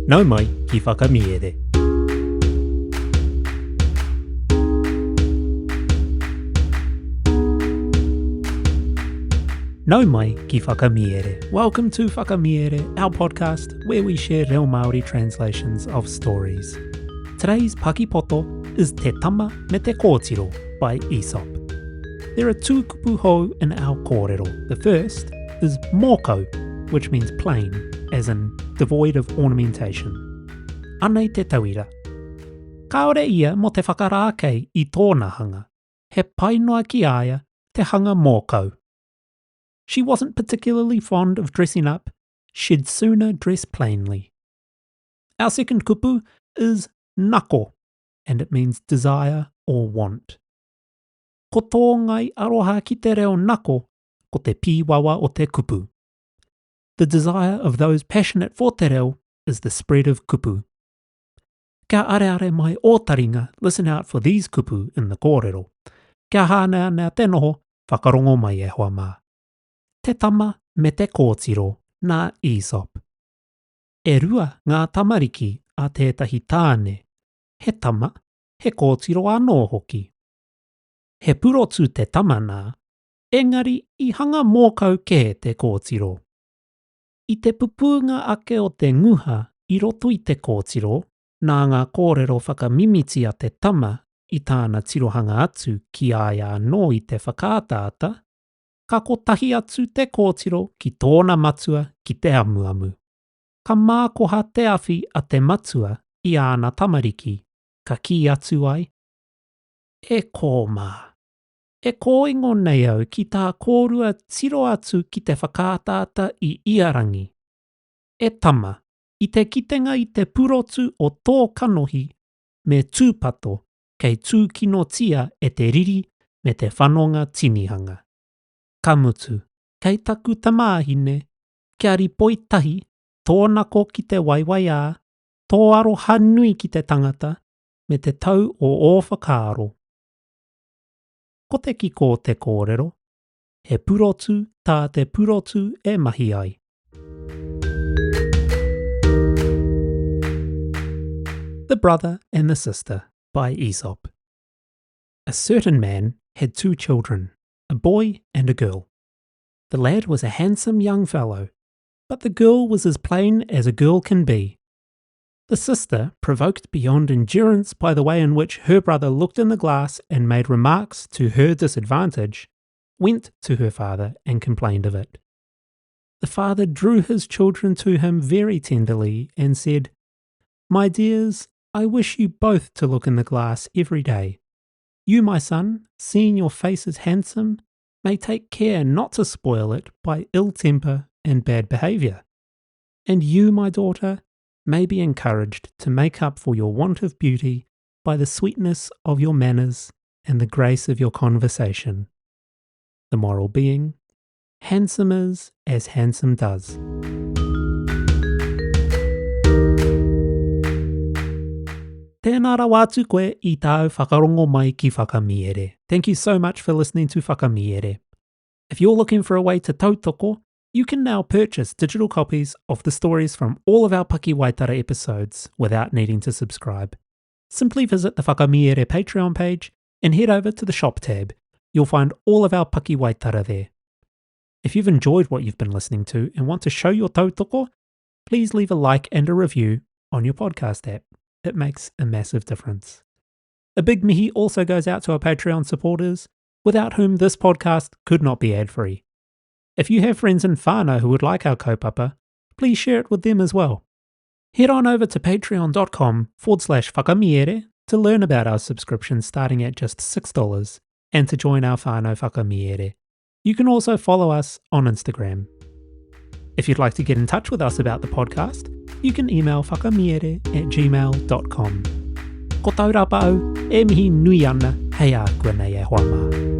Nau mai ki Whakamiere. Nau mai ki Whakamiere. Welcome to Whakamiere, our podcast where we share reo Māori translations of stories. Today's pakipoto is Te Tama me te Kōtiro by Aesop. There are two kupu hou in our kōrero. The first is mōkau, which means plain, as in devoid of ornamentation. Anei te tauira. Kāore ia mō te whakarākei i tōna hanga. He pai noa ki a ia te hanga mōkau. She wasn't particularly fond of dressing up, she'd sooner dress plainly. Our second kupu is nako, and it means desire or want. Ko tō ngai aroha ki te reo nako, ko te pīwawa o te kupu. The desire of those passionate for te reo is the spread of kupu. Kia areare mai ō taringa, listen out for these kupu in the kōrero. Kia hāneanea te noho, whakarongo mai e hoa mā. Te tama me te kōtiro nā Aesop. E rua ngā tamariki a tētahi tāne, he tama, he kōtiro anō hoki. He purotu te tama nā, engari i hanga mōkau kē te kōtiro. I te pupūnga ake o te nguha i roto i te kōtiro nā ngā kōrero whakamimiti a te tama i tāna tirohanga atu ki a ia anō i te whakaataata, ka kotahi atu te kōtiro ki tōna matua ki te amuamu. Ka mākoha te awhi a te matua i āna tamariki, ka kī atu ai, E kō mā! E kōingo nei au ki tā kōrua tiro atu ki te whakaataata i ia rangi. E tama, i te kitenga i te purotu o tō kanohi, me tūpato kei tūkinotia e te riri me te whanonga tinihanga. Ka mutu, kei taku tamāhine, kia ripoi tahi tō nako ki te waiwaiā, tō aroha nui ki te tangata, me te tau o ō whakaaro. Ko te kiko o te kōrero, he purotu tā te purotu e mahi ai. The Brother and the Sister by Aesop A certain man had two children, a boy and a girl. The lad was a handsome young fellow, but the girl was as plain as a girl can be. The sister, provoked beyond endurance by the way in which her brother looked in the glass and made remarks to her disadvantage, went to her father and complained of it. The father drew his children to him very tenderly and said, My dears, I wish you both to look in the glass every day. You, my son, seeing your face is handsome, may take care not to spoil it by ill temper and bad behaviour. And you, my daughter, may be encouraged to make up for your want of beauty by the sweetness of your manners and the grace of your conversation. The moral being, handsome is as handsome does. Tēnā rawa atu koe i tāu whakarongo mai ki Whakamiere. Thank you so much for listening to Whakamiere. If you're looking for a way to tautoko, you can now purchase digital copies of the stories from all of our Pakiwaitara episodes without needing to subscribe. Simply visit the Whakamiere Patreon page and head over to the shop tab. You'll find all of our Pakiwaitara there. If you've enjoyed what you've been listening to and want to show your tautoko, please leave a like and a review on your podcast app. It makes a massive difference. A big mihi also goes out to our Patreon supporters, without whom this podcast could not be ad free. If you have friends in whānau who would like our kaupapa, please share it with them as well. Head on over to patreon.com forward slash whakamiere to learn about our subscription starting at just $6 and to join our whānau whakamiere. You can also follow us on Instagram. If you'd like to get in touch with us about the podcast, you can email whakamiere at gmail.com. Ko tau rapa au, e mihi nui ana, hei a koe nei e hoa mā.